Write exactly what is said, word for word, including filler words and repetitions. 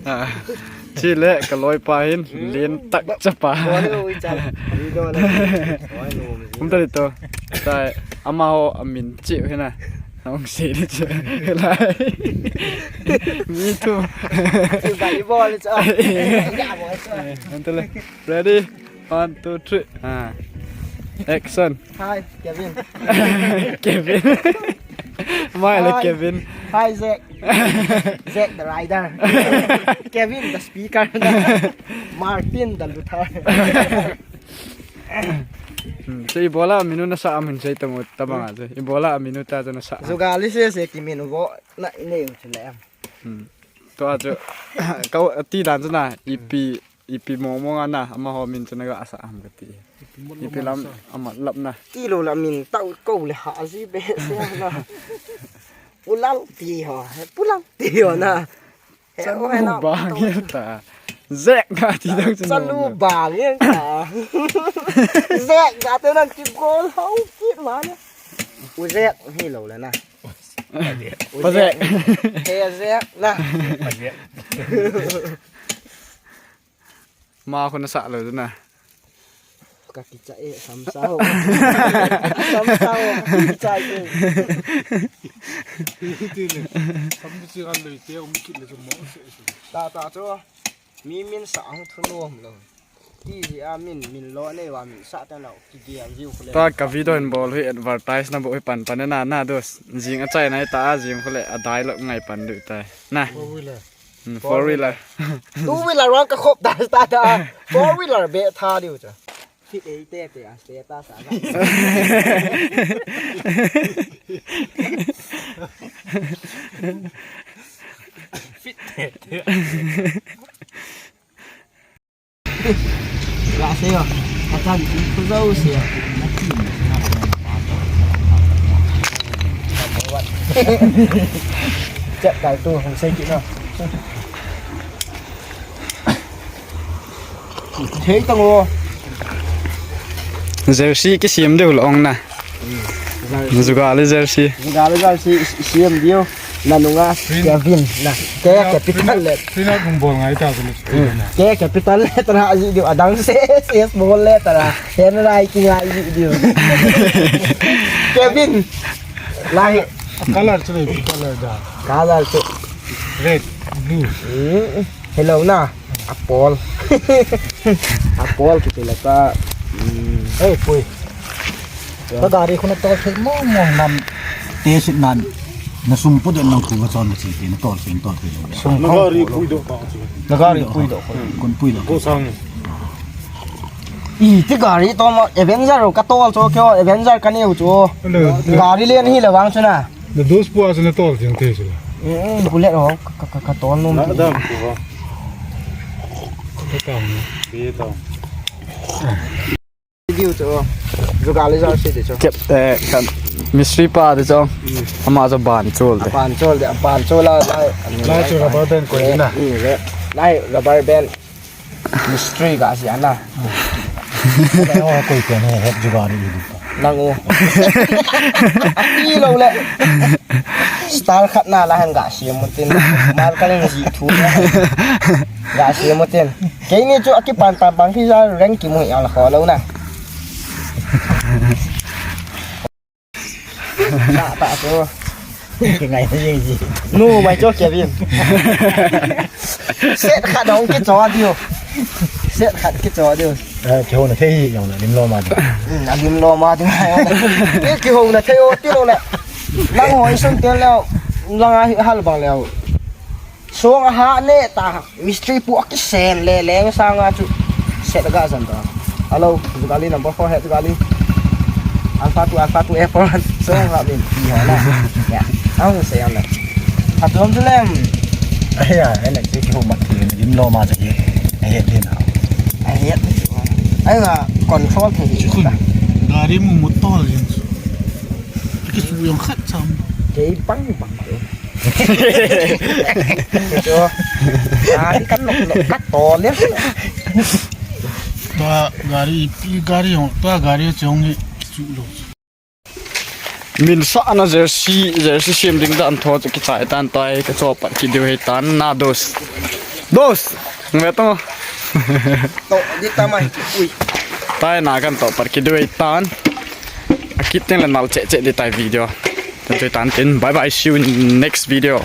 Ah, chule ka loipa hin len tak chapa. Umta le to. Tai amaho amin chi hina. Hong se le chi. Lai. Mi thu. Umta le. One, two, three. Ah. Action. Hi, Kevin. Kevin. Mai le Kevin. Hi, Zack. Zack the rider. Kevin the speaker. Martin the Luther. Hmm, so ibola minu nasa amin sa itamu tabang aja. Ibola minu ta aja nasa. Zugali se se ki minu bo na ine u chule am. Hmm. To aja. Kau ti dan aja na ipi Ipi mong mong ana, amaho min chu naga sa am kati. Ipi lam ama lap na. Ti lo la min tau ko le ha ji be se na. Pulang ti ho, he pulang ti ho na. He o he na. Ba nge ta. Zek na ti dang chu. Salu ba nge ta. Zek na te na ki gol ho ki ma ne. U zek hi lo le na. Pa zek. He zek na. Pa zek. Ma khun asah lou na. Ka kicha e, samsao. Samsao, kicha e. Tile, samsao lou te um kit le mo. Ta ta cho. Mi min sa ang thu nom lou. Ti ji a min, min lo nei wa min sa ta lou. Ki dia view ko le. Ta ka video in bol hi advertise na bo hi pan pan na na dos. Jing a chai na ta a jing ko le a dialogue ngai pan du tai. Na. Four wheeler. Hmm, four wheeler. Two wheeler vang ka khop ta ta ta. Four wheeler be tha diu cha. Fit e te te a te ta sa. Fit e te. Ga se yo. Ka chan chu zo se yo. Chat kai tu hong sei ki na. Thei tang o. Jersey kisiam diu lou na. Zugali jersey. Zugali jersey kisiam diu. Na nunga Kevin na. K capital le. Sina kung bol ngai ta tu. K capital le tara aji diu. Adang se se bol le tara. Handwriting aji diu. Kevin. Lai. Color chu le color da. Color chu. Red, blue. Hmm. Hello na. Apol. Apol kiti la ta. Hmm. Hey, pui. Ka gari khu na tol thei mong mong nam te sit nan. Na sum pu den nang khu ka chon chi ti na tol thei tol thei. Sum na gari pui do pa. Na gari pui do. Kon pui do. Ko sang. I ti gari to ma Avenger ka tol cho kyo Avenger ka neu cho. Hello. Gari len hi la wang chu na. Na dos pu a chu na tol thei thei chu la. Eh, bullet ho ka ka ka tol nom. Na dam pu ho. Ka tol. Pi tol. Video chu. Zugali jersey de chu. Kep te kan mistri pa de chu. Ama chu ban chol de. Ban chol de, ban chol la la. La chu rubber band ko na. Lai rubber band. Mistri ga si ana. Lai ho koi ko ne het zugali. Nang u. Ati lou le. Star khat na la han ga si mutin. Mal ka leng ji thu. Ga si mutin. Keini chu akipan pan pan ki ja reng ki mu yang la kho lou na. Ta ta chu. Ki ngai na jing ji. Nu mai cho Kevin. Set khat dong ki cho diu. Set khat ki cho diu. Eh, ki ho na thei hi jong na lim lo ma diu. Hmm, a lim lo ma diu. Ki ki ho na thei o ti lo le. Lang hoi sum tel leo. Lang a hi hal bang leo. Song a ha ne ta mistri pu a kisen le leng sanga chu set ga jan ta. Hello, zugali number four het zugali. Alpha two, Alpha two, F one. Song ha min pi ha na. Ya, ang se ang na. Atom tu lem. Aya, ene si ki hu mat ki lim lo ma ki. Ai het din ha. Ai het. Ai ga control thei. Chi khun. Gari mu mu tol jin. Ki su yong khat cham. Kei pang pang. Chu. Gari kan nok nok kat to le. Tua gari, ipi gari jong, tua gari jong hi chu lo. Min sa ana jersey, jersey siam ding dan tho chu kichai tan tai ka cho pat ki diu hi tan na dos. Dos, nge to. To, di tamai. Ui. Tai na kan to par kidui tan. Akit teng le nal che che di tai video. Tan chui tan tin. Bye bye, see you in next video.